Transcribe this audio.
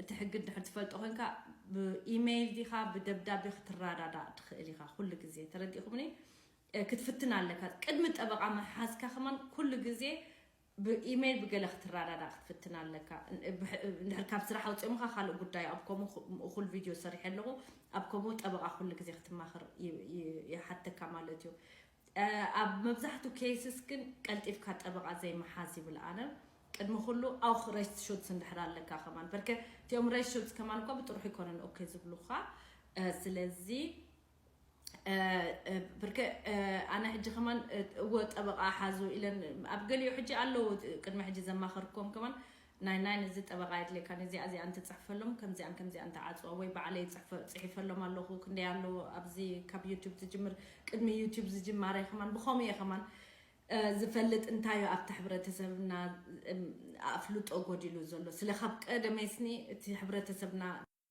እቲ ሕጊ እንድሕር ትፈልጦ ኮንካ ብኢሜይል ዲኻ ብደብዳቤ ክትረዳዳእ ትኽእል ኢኻ። ኩሉ ግዜ ተረዲእኹምኒ ክትፍትን ኣለካ። ቅድሚ ጠበቓ ምሓዝካ ከማን ኩሉ ግዜ ብኢሜይል ብገለ ክትረዳዳእ ክትፍትን ኣለካ። እንድሕር ካብ ስራሕ ኣውፅኦምካ ካልእ ጉዳይ። ኣብ ከምኡ እኹል ቪድዮ ሰሪሐ ኣለኹ። ኣብ ከምኡ ጠበቓ ኩሉ ግዜ ክትማኽር ይሓተካ ማለት እዩ። ኣብ መብዛሕቱ ኬይስስ ግን ቀልጢፍካ ጠበቓ ዘይምሓዝ ይብል ኣነ። ቅድሚ ኩሉ ኣውክ ሬስት ሹትስ እንድሕር ኣለካ ከማን በርከ እቲኦም ሬስት ሹትስ ከማን እኳ ብጥርሑ ይኮነን ኦኬ ዝብሉካ። ስለዚ ብርከ ኣነ ሕጂ ከማን እወ ጠበቓ ሓዙ ኢለን ኣብ ገሊኡ ሕጂ ኣለዉ ቅድሚ ሕጂ ዘማኸርኩም ከማን ናይ ናይ ነዚ ጠበቓ የድልየካ ነዚኣ እዚኣ እንትፅሕፈሎም ከምዚኣን ከምዚኣ እንትዓፅዋ ወይ ባዕለይ ፅሒፈሎም ኣለኹ ክንደይ ኣለዎ ኣብዚ ካብ ዩቱብ ዝጅምር ቅድሚ ዩቱብ ዝጅማረ ከማን ብኸምኡ እየ ከማን ዝፈልጥ እንታዩ ኣብቲ ሕብረተሰብና ኣፍልጦ ጎዲሉ ዘሎ ስለ ካብ ቀደመይስኒ እቲ ሕብረተሰብና